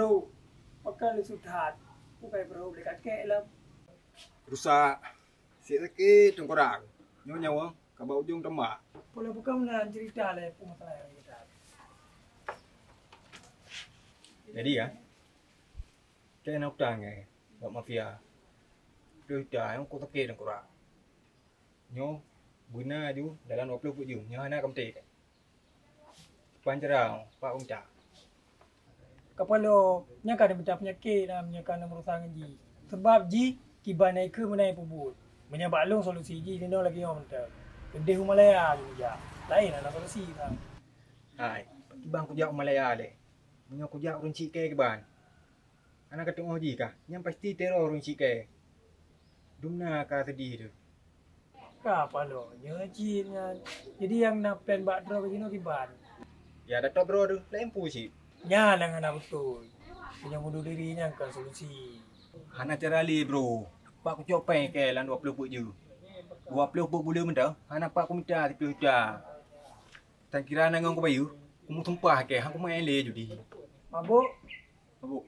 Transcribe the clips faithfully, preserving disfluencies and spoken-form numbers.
Bro, pakon leusut that. Bukai bro, boleh kakek lom. Rusak. Sik sakét teungkorak. Nyoe nyawöng ka bak ujong tombak. Pola bukan meunan cerita lé pun masalah nyang kita. Jadi ya, kena utang ya, buat mafia. Dua juta, yang kok sakét teungkorak. Nyoe beuna aju dalam dua puluh peuet jeuem, nyoe hana kamoe teuka. Panjrang, Pak Unta. Kapalo, nyan ka neumita peunyakét dan nyan ka neumeurusa ngon jih. Sabab jih kiban na ikeu meunan peubuet. Meunyoe bak lôn solusi jih, ninoe lagèe nyoe mantong. Keudeh u Malaya jih jak. Laén hana solusi kan. Hai, kiban kujak u Malaya lé. Meunyoe kujak ureueng cit kèe kiban. Hana ka teungoh jih kah? Nyan pasti teror ureueng cit kèe. Dumna ka seudeh teuh. Ka paloe nyoe cit nyan. Jadi nyang na plan bak droe keuh jinoe kiban? Ya, datop droe teuh, laén peue cit. Nyan nyang hana beutôi. Meunyoe bunuh diri nyan kon solusi. Hana cara lé, bro. Pat kucok péng kèe lam dua ploh peuet jeuem. Dua ploh peuet buleuen mantong, hana pat kumita siplôh juta. Tan kira na ngon kubayeue, kumeusumpah kèe, han kumeu'en lé judi. Mabök? Mabök.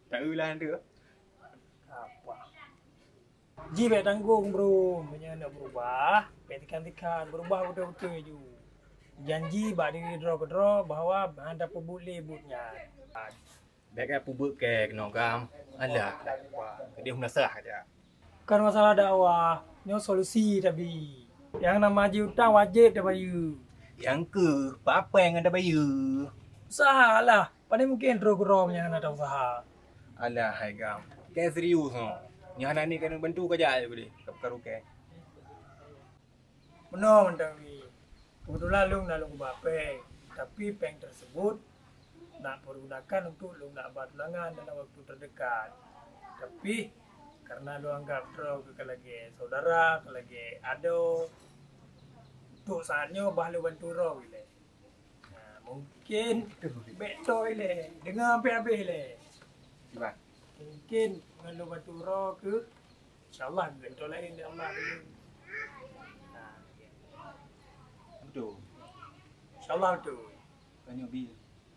Taeu lah nanti. Apa? Ji bèk tanggong, bro. Meunyoe neuk beurubah, bèk tikan-tikan. Beurubah beutôi-beutôi ju. Janji bak diri droe keudroe bahwa hana tapeubuet lé buet nyan. Bèk gata peubuet kèe keunoe gam. Alah, keudeh meunasah aja. Kon masalah dakwah, nyoe solusi tabi. Nyang na maju utang wajéb tabayeue. Nyang keuh, peue ngon tabayeue? Usaha lah. Pane mungken droe keudroe nyang hana tausaha. Alah, hai gam. Kèe serius nyoe. Nyang hana ni keuneuk bantu ka jak aja deh. Ka peukaru kèe. Meunoe mantong, Wi. Keubeutulan lôn na lôn ba péng, tapi péng teuseubut na peugunakan untuk lôn na ba tulangan dalam waktu teudekat. Tapi, kareuna lôn anggab droe keuh ka lagèe syedara, ka lagèe adoe, untuk saat nyoe bah lôn bantu droe ilèe. Nah, mungkin bèk toe lé, deungoe sampai habéh lé. Kiban? Mungkin ngon lôn bantu droe keuh, insya Allah geugantoe laén lé Allah keuh. Nah, beutôi. Insya Allah beutôi. Tanyoe bi.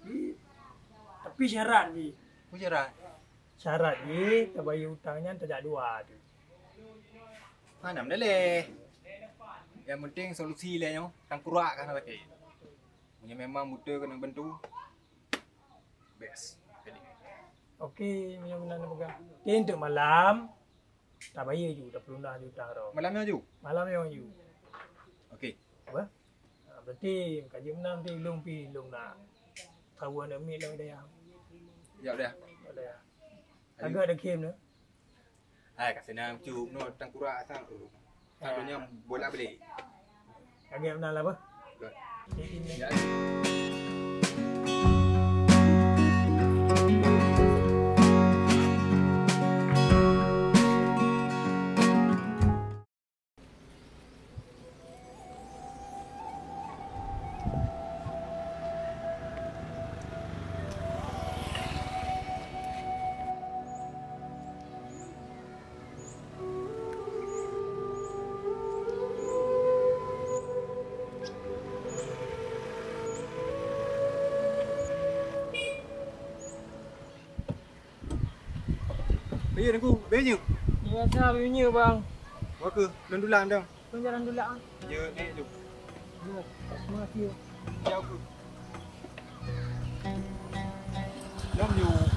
Bi. Tapi syarat bi. Peue syarat? Syarat jih tabayeue utang nyan tajak dua tu. Hana meudaleh. Nyang penting solusi lé nyoe, tangkurak ka hana sakét. Meunyoe memang beutôi keuneuk bantu, best. Jadi. Oke, meunyoe meunan peugah. Tapi untuk malam, tabayeue ju, tapeulunas ju utang droe. Malam nyoe ju? Malam nyoe ju. Oke. Apa? Ha, berarti ka jeuet meunan pi lôn pi lôn na. Tahu aneuk miet lôn dayah. Ya udah. Ya udah. Ayo. Agak ada game tu. Hai, ka seunang cuk nyoe tangkurak asang tu. Satu nyam bola beli. Kami nak lah apa? Good. Ya. Bayeue, Teungku, bayeue nyoe. Biasa bayeue nyoe, Bang. Wah keuh, lôn dulak dong. Lôn jalan dulak, ah. Ya, naik tu. Ya, terima kasih. Ya, aku. Lom yuk.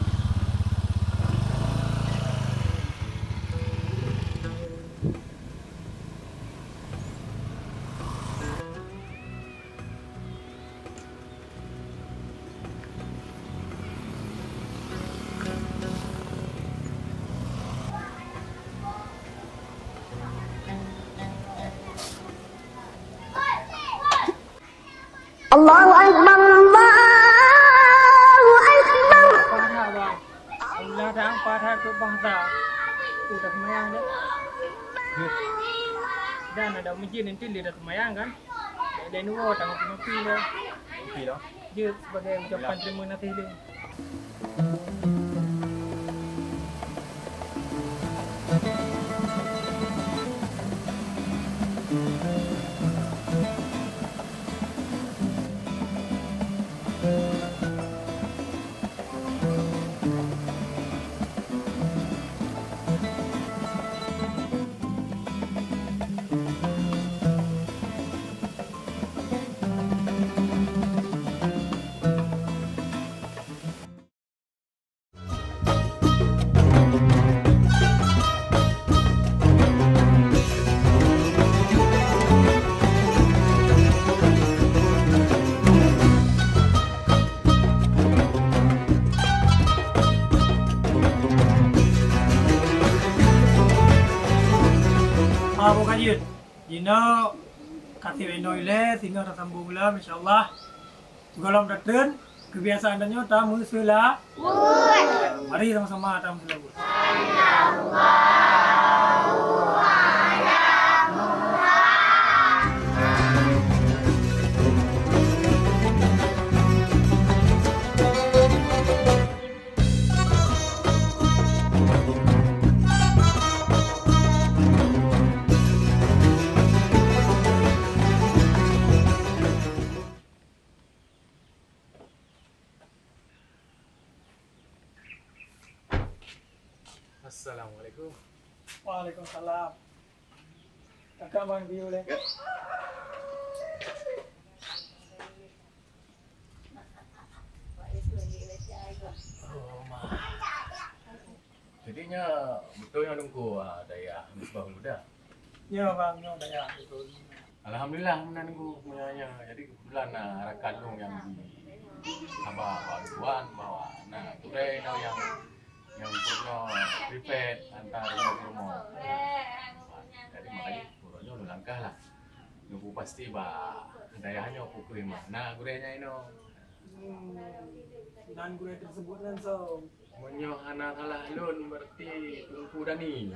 Allahu Akbar, Allahu Akbar. Ulah dah ampat hak tu bahasa. Tu dah semayang dah. Dan ada masjid nanti dia dah semayang kan. Dia nuwo tangan ngopi dah. Ngopi dah. Dia sebagai ucapan terima kasih dia. Jeuet. Jinoe ka sibék inoe ilée, singoh tasambong lom, insya Allah. Sigohlom tatreun, keubiasaan tanyoe tameuseulaweuet. Mari sama-sama tameuseulaweuet. Assalamualaikum. Waalaikumsalam. Kakak Bang Biu leh. Oh, ma. Jadi nyoe beutôi nyoe Teungku, ah, dayah Misbahul Huda. Nyoe Bang, nyoe dayah Misbahul Huda. Alhamdulillah meunan Teungku, meunyoe nyoe. Jadi keubeutulan na rakan lôn nyang ji haba bak tuan bahwa na gurée tau nyang, nyang peurunoe private antar rumoh-rumoh. Jadi makajih uroe nyoe lôn langkah lah. Nyoe pasti bak dayah nyoe pukui mah na gurée nyan inoe. Hmm. Nan gurée tersebut nan soe? Meunyoe hana salah lôn, berarti Teungku Dani.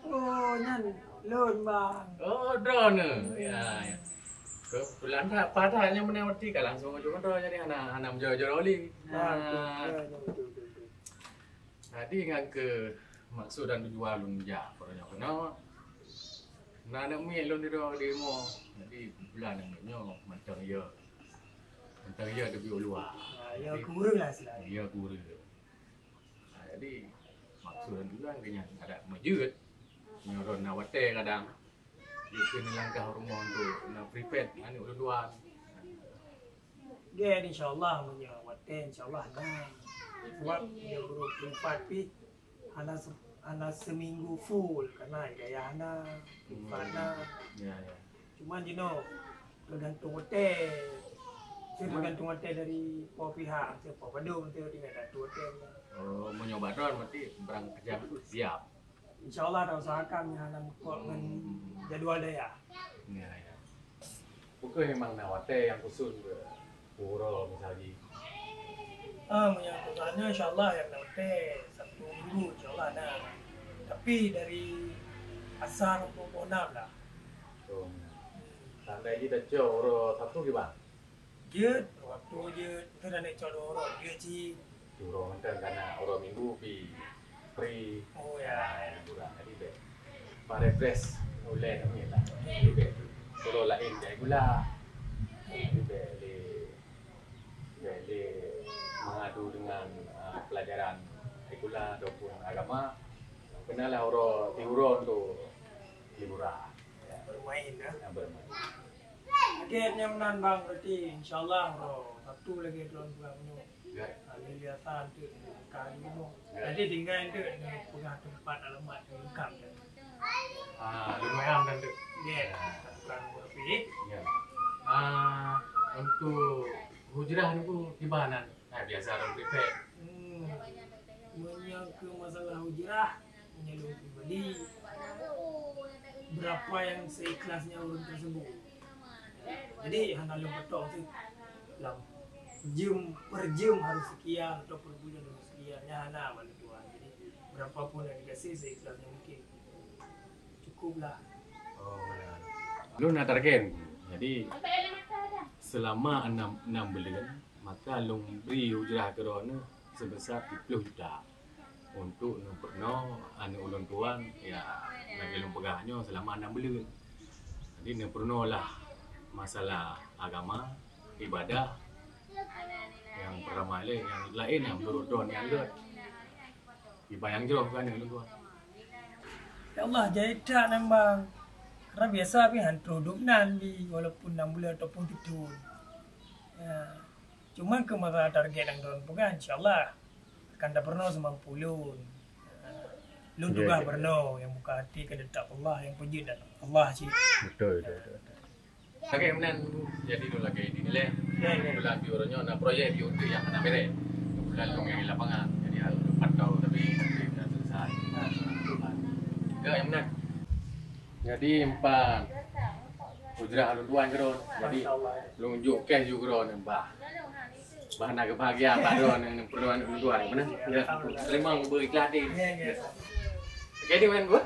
Oh, nyan lôn, Bang. Oh, droeneuh. Ya, ya. Keubeutulan that, padahai nyoe meunan berarti ka langsung ujong droe, jadi hana, hana meujaweueb-jaweueb lé. Nah, betul, betul, betul, betul. Jadi ngon keu maksud dan tujuan lôn jak uroe nyoe keunoe. Na aneuk miet lôn di, di rumoh. Jadi bulan nyoe mantong ya. Mantong ya teubiet u luwa. Ah, ya. Jadi, keu ureueng lah istilahnya. Ya, keu ureueng. Nah, jadi maksud dan tujuan keu nyan adak meujeuet. Nyoe droe na watée kadang. Jeuet keu neulangkah u rumoh untuk na private aneuk ulôn dua. Gét, insya Allah, meunyoe watée, insya Allah, na. Sebab dia guru privat pih hana se-, hana seminggu full, karena gaya hana, privat na. Ya, ya. Cuman, you know, tergantung watée. Tergantung watée dari po pihak, siapa padum tu tinggal satu watée. Oh, meunyoe bak droe berarti barang kerja itu siap. Insya Allah, ta usahakan nyan hana meukok ngon jadual dayah. Ya, ya. Bukon memang na watée nyang khusus keu uroe misal jih. Ah, meunyoe khususnya insya Allah nyang na watée Sabtu Minggu insya Allah na. Tapi dari asar sampoe poh nam lah. Oh. Tandai jih tacok uroe Sabtu kiban? Jeuet, waktu jeuet, mungkin aneuk cok dua uroe, jeuet cit. Uroe mantong kana uroe Minggu pi free. Oh, ya. Ah, liburan. Jadi bèk. Bah refresh ulèe namiet lah. Jadi bèk uroe laén jak sikula. Jadi bèk lé, bèk lé mengadu dengan, ah, pelajaran sikula ataupun agama. Kenalah uroe, di uroe untuk liburan. Ya. Bermain, ya. Ya, bermain. Oke, nyan meunan, Bang. Berarti, insya Allah, uroe Sabtu lagèe droen peugah meunyoe. Ya. Ah, lheuh asar teuk ka di rumoh. Ya. Jadi, tinggai teuk neupeugah teumpat alamat lengkap, ya. Ah, lôn WA dan teuk. Ya, ya. Tukang kopi. Ya. Ah, untuk hujrah niku kiban nan? Ah, biasa ureueng private. Hmm. Meunyoe keu masalah hujrah, meunyoe lôn pribadi, berapa yang seikhlasnya ureueng tersebut. Jadi, hana lôn patok tu. Lam jeuem, per jeuem harus sekian atau per bulan harus sekian. Nyan hana bak lôn tuan. Jadi, berapa pun yang dikasih seikhlasnya mungkin. Cukup lah. Oh, ya. Lôn na target. Jadi, selama enam, enam buleuen, maka lôn bri hujrah keu droeneuh sebesar siplôh juta. Untuk neupeurunoe aneuk ulôn tuan, ya, lagèe lôn peugah nyoe selama enam buleuen. Jadi, neupeurunoe lah masalah agama, ibadah, nyang peurama lé, nyang laén nyang meunurot droeneuh nyang gèt. Iban nyang jroh keu aneuk ulôn tuan. Ya Allah, jai that nan, Bang. Karena biasa pih han troh dum nan bi, walaupun enam buleuen ataupun sithon. Ya. Cuma keu masa target nyang droen peugah, insya Allah akan tapeurunoe seumampu lôn. Lôn tugaih peurunoe, nyang buka hati keu tetap Allah, nyang peujeuet dan Allah cit. Betul, betul, betul, betul. Lagèe meunan, jadi lôn lagèe dinilai. Ya, ya. Keubeutulan pih uroe nyoe na proyek pih untuk nyang hana bèrèh. Keubeutulan lôn nyang di lapangan, jadi harôh lôn pantau, tapi sudah selesai. Ya, nyang meunan. Jadi empat. Ujrah lôn tuan keudroe. Jadi lôn jok cash ju keudroe bah. Bah na kebahagiaan bah droe nyang peureulèe lôn tuan. Mana? Ya, terima beu ikhlas deh. Oke, di mana gua?